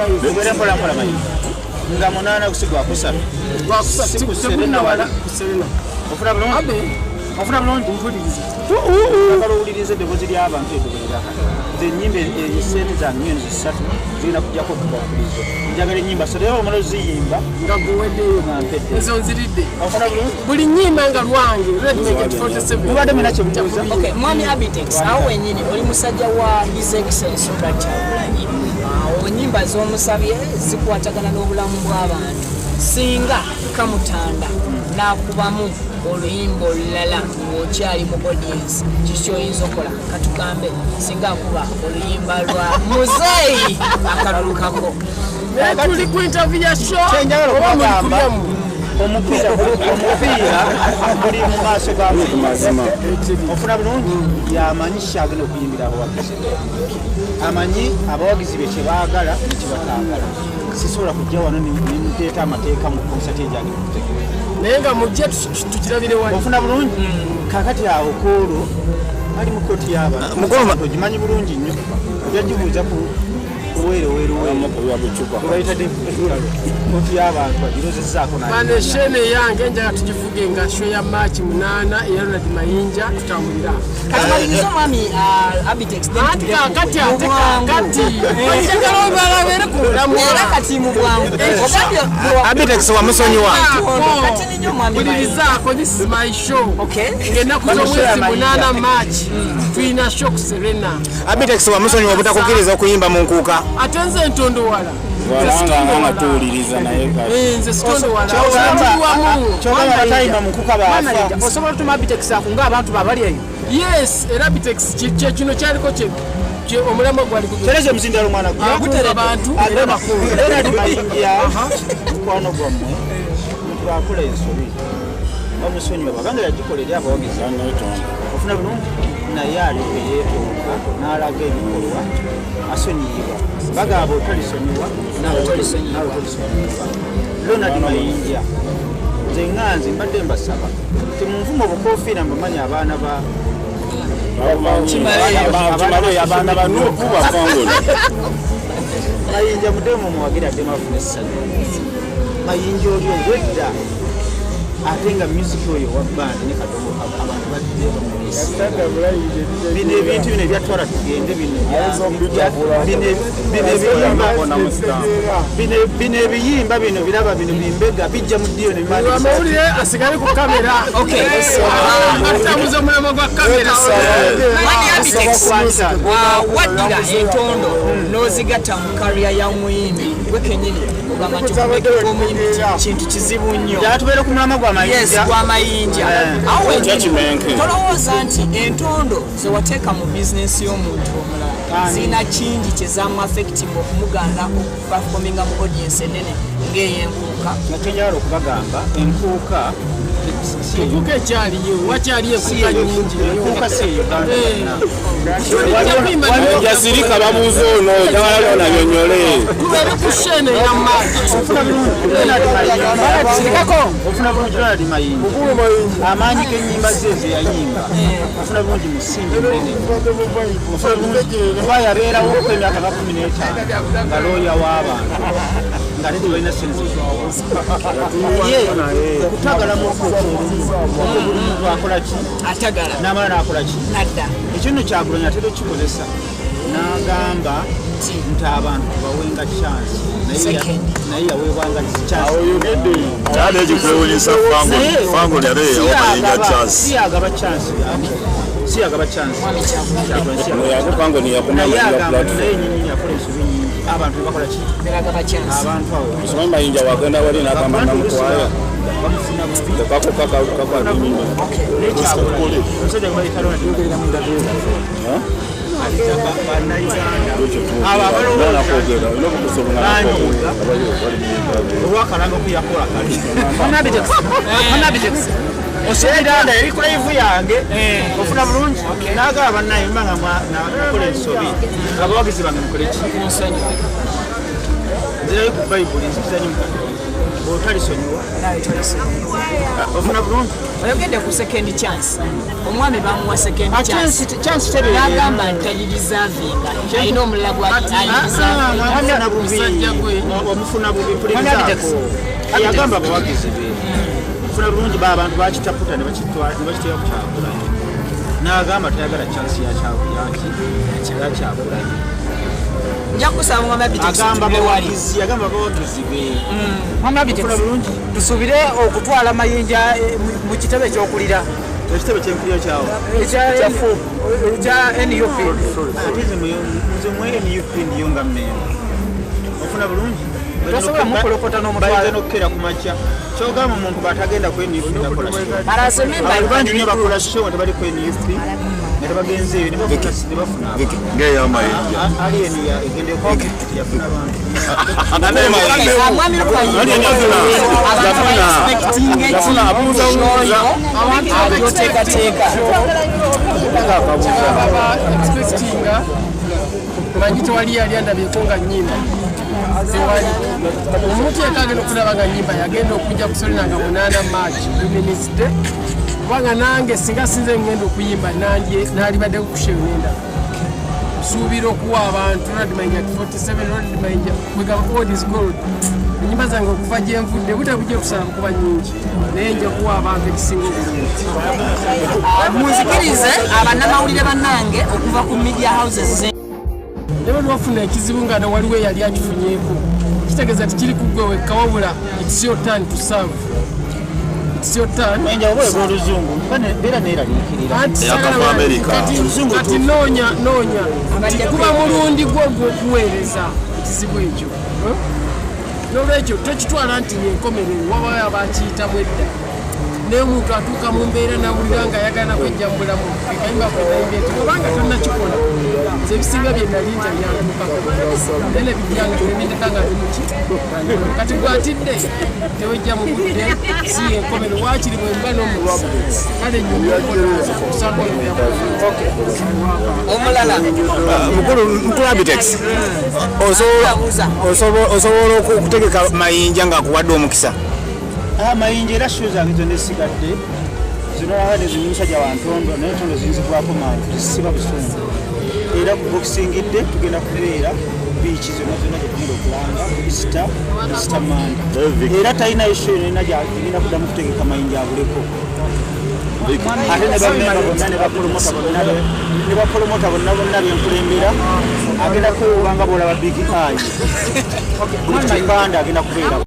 Tubeere mpola mpola, Mayinja, nga 8 gusi gwakusatu. Gwakusatu. Si ku Serena wala. Ku Serena. Ofuna bulungi? Abe. Ofuna bulungi? Mpuliriza. Njagala owulirize eddoboozi ly'abantu, eddoboozi lya Katonda. Nze ennyimba, esente zange 3 million zirina kujjako okubakulizo. Njagala ennyimba so era omala oziyimba nga guweddeyo. Nga mpedde. Ezo nziridde. Ofuna bulungi? Buli nyimba nga lwange Redneck 47. Mubadde mulina kyemubuuza? Okay, mwami Abitex, awo wenyini oli musajja wa His Excellence Robert Kyagulanyi. Awo ennyimba z'omusabye zikwatagana n'obulamu bw'abantu. Singa kamutanda n'akubamu oluyimba olulala ng'okyali mu audience, kiki oyinza okukola? Katugambe singa akuba oluyimba lwa Muzeeyi akalulukako. Naye tuli ku interview ya show Kyenjagala oba muli okubagamba, kulyamu? omupiira guli mu maaso ga Mazima. Ofuna bulungi? Yamanyi kyagenda okuyimbira abawagizi be, amanyi abawagizi be kyebaagala nekyebataagala. Sisobola kujja wano nenteeta amateeka mu konsati egyange kutegeera. Naye nga mujje tukirabire wali. Ofuna bulungi? Kakati awo kwolwo ali mu kooti y'abantu. Mukulu. Ogimanyi bulungi nnyo, ojja gibuuza ku weeroweeroweero webayita kooti y'abantu agirozezaako. Bano eshene yange njagala tugivuge nga show ya March 8 eya Ronald Mayinja, tutambulira. Katumalirize, omwami Abitex, then Anti tudde kakati ate mu bwangu. Kakati njagala olwalabeere ku bulamu. Era kati mu bwangu ogambye Abitex wamusonyiwa? Kati ninyo, mwami Mayinja. Wulirizaako, this is my show. Ng'ennaku z'omwezi 8 March tulina show ku Serena. Abitex wamusonyiwa obutakukkiriza okuyimba mu nkuuka? Ate nze ntondowala. Walanga nga tuwuliriza naye kati. Eh, nze sitondowala wamu. Kyogamba batayimba mu nkuka baafa? Mayinja, osobola otuma Abitex akunga abantu babali eyo? Yes, era Abitex kye kino kyaliko kye omulamwa gwali Tereza omuzindalo, mwana gwe. Akunga abantu era bakunga. Leonard Mayinja mukwano gwammwe. Omuntu akola ensobi bamusonyiwa babanga yagikola eri abawagizi. Ofuna bulungi? Naye ate yeetonda n'alaga ebikolwa, asonyiyibwa. Bagamba otalisonyiwa nawe tolisonyiyibwa. Leonard Mayinja, nze ŋŋanze mbadde mbasaba temunvuma obukofiira, mbamanyi abaana ba Kimale, abaana banuupu bafangole. Mayinja muddemu muwagira addemu afuna essanyu. Mayinja oli obwedda ate nga music oyo wa band ne Kadongo, abantu badde bamulisa. Bino ebintu bino ebyatwala tugende bino bino ebiyimba bino ebiyimba bino biraba bino bimbega bijja mu ddiyo. Amawulire asigale ku kamera. Atambuza omulamwa gwa kamera. Mwami Abitex, waddira entondo n'ozigatta mu career ya muyimbi gwe kenyini, ogamba nti okumekeka omuyimbi kintu kizibu nnyo. Tubeere ku mulamwa gwa Yes. Mayinja. Gwa Mayinja. Awo wenyini Kimenke. tolowooza nti entondo zewateeka mu bizinesi y'omuntu omulala zirina kingi kyezamu affecting okumuganda okuperforminga mu audience enene ng'eyenkuuka? Nga kyenjagala okubagamba, enkuuka si Enkuuka ekyaliyo, wakyaliyo enkuuka nyingi. Enkuuka si e Uganda yonna. Jasirika, babuuza ono jawala ona nyonyole. Tubeere ku shene ya March. Sirikako. Ofuna bulungi? Ronald Mayinja, amaanyi g'ennyimba ze ze yayimba, ofuna bulungi, musingi munene. Ofuna bulungi? Kuba yabeerawo emyaka nga 15 nga looya w'abantu nga ate tebalina sente. Ye okutagala mu olumu okwo buli muntu akola ki? Atagala. N'amala n'akola ki? Nadda. Ekyo nno Kyagulanyi atera okikozesa n'agamba nti abantu tubawenga chance. Second. Naye yaweebwanga chance. Kyali ekikwewunyisa, Fangoni ate yeyawa Mayinja chance. Si yagaba chance, yani si yagaba chance. Kyagulanyi si yagaba. Yakupangoni Naye yakumanya agamba nti platform. naye nyinyi yakola ensobi nyingi, abantu bebakola ki? Beragaba chance. Abantu abo Simanyi Mayinja wagenda wali n'agamba abantu oluusi namukwaya bamufuna bubi. kako kakabinyuma. Nekyagulanyi omusajja gwe bayita Ronald alita bannayuganda abo abalowooza Nakwogera olina okukusobola. Banyiiga olwakalango kuyakola kali. Mwami Abitex, Osubira eri ku live yange, ofuna bulungi, nagaba bannaye mba nga nakola ensobi, abawagizi bange mukole ki? Nzirayo ku Bayibuli, nzikiriza nnyo mu Katonda. Bw'otalisonyiwa ofuna bulungi. Oyogedde ku second chance, omwami bamuwa second chance, Chance tebeera. N'agamba nti tagideservinga, alina omulala gwalideservinga. Omufuna bubi. Musajja gwe. Omufuna bubi, mpulirizaako. Yagamba abawagizi be, ofuna bulungi, ba abantu bakitaputa ne bakiteeka ku Kyagulanyi, n'agamba tayagala chance ya Kyagulanyi. Nja kusaba mwami Abitex Agamba tube wali. abawagizi, agamba abawagizi be. Mwami Abitex, Ofuna bulungi. Tusuubire okutwala Mayinja mu kitebe ekyokulira Ekitebe kyenkulira kyawo? Ekya NUP. Ate nze mu NUP ndiyo nga mmemba, ofuna bulungi. Tosobola mukolokota n'omutwala. Bayinza n'okukeera ku makya. Kyogamba omuntu bw'atagenda ku NUP takola show? But as a member, Abantu bangi nnyo bakola show nga tebali ku NUP, nga tebagenzeeyo, ne bafuna abantu. Ng'eyamayinja. Alien egenda yafuna abantu. Mwami Lukwago, abantu ba-expectinga eki oyo agyoteekateeka? Baba expectinga, manyi tewali yali andabyeko nga nyimba, tewali omuntu yekka agenda okulaba nga nyimba yagenda okujja ku Serena nga 8 March, Women's Day, kubanga nange singa sinze ngenda okuyimba nange nalibaddeko ku show nenda. Nsuubira okuwa abantu Ronald Mayinja 47, Ronald Mayinja kwegamba old is gold. Enyimba zange okuva gyenvudde budde bujja kusala kuba nyingi, naye nja kuwa abantu ekisinga obulungi. Munzikirize abannamawulire bannange okuva ku media houses. Naye lwafuna ekizibu nga waliwo eyali akifunyeeko, kitegeeza tikiri ku ggwe wekka, wabula it's your turn to serve, it's your turn. Mayinja oba oba oluzungu beera neeraliikirira. Anti Eyakava sagala- America. Kati noonya nti kuba mulundi gwo ogw'okuweereza ekizibu ekyo, eh? N'olwekyo tokitwala nti yenkomerero, wabayo abakiyitamu edda, naye omuntu atuuka mu mbeera nawulira nga ayagala kwejja mu bulamu. Ekayimba kwenayimbye nti obanga tonnakikola, nze ebisinga bye nali nja byantuukako, naye nebijjanga nebindeka nga ndi muki. Kati gwatidde tewejja mu budde, si yenkomero, waakiri bwemba n'omukisa kale nyuma okusanga Omulala. Mukulu Abitex, Abuuza. osobola okutegeka Mayinja ng'akuwadde omukisa? Mayinja era show zange zonna esigadde zinolaba nezini musajja wa ntondo, naye entondo zinzigwako mangu, zisiba busungu. Era ku Boxing Day tugenda kubeera biiki zonna zonna gyetugenda okulanga Easter Monday. Era talinayo show yonna gyagenda kuddamu kutegeka Mayinja abuleko. Ate ne bamemba bonna ne bapromota bonna ne bapromota bonna bonna benkulembera, agenda kwewuba nga bwolaba Big Eye, buli kipande agenda kubeera.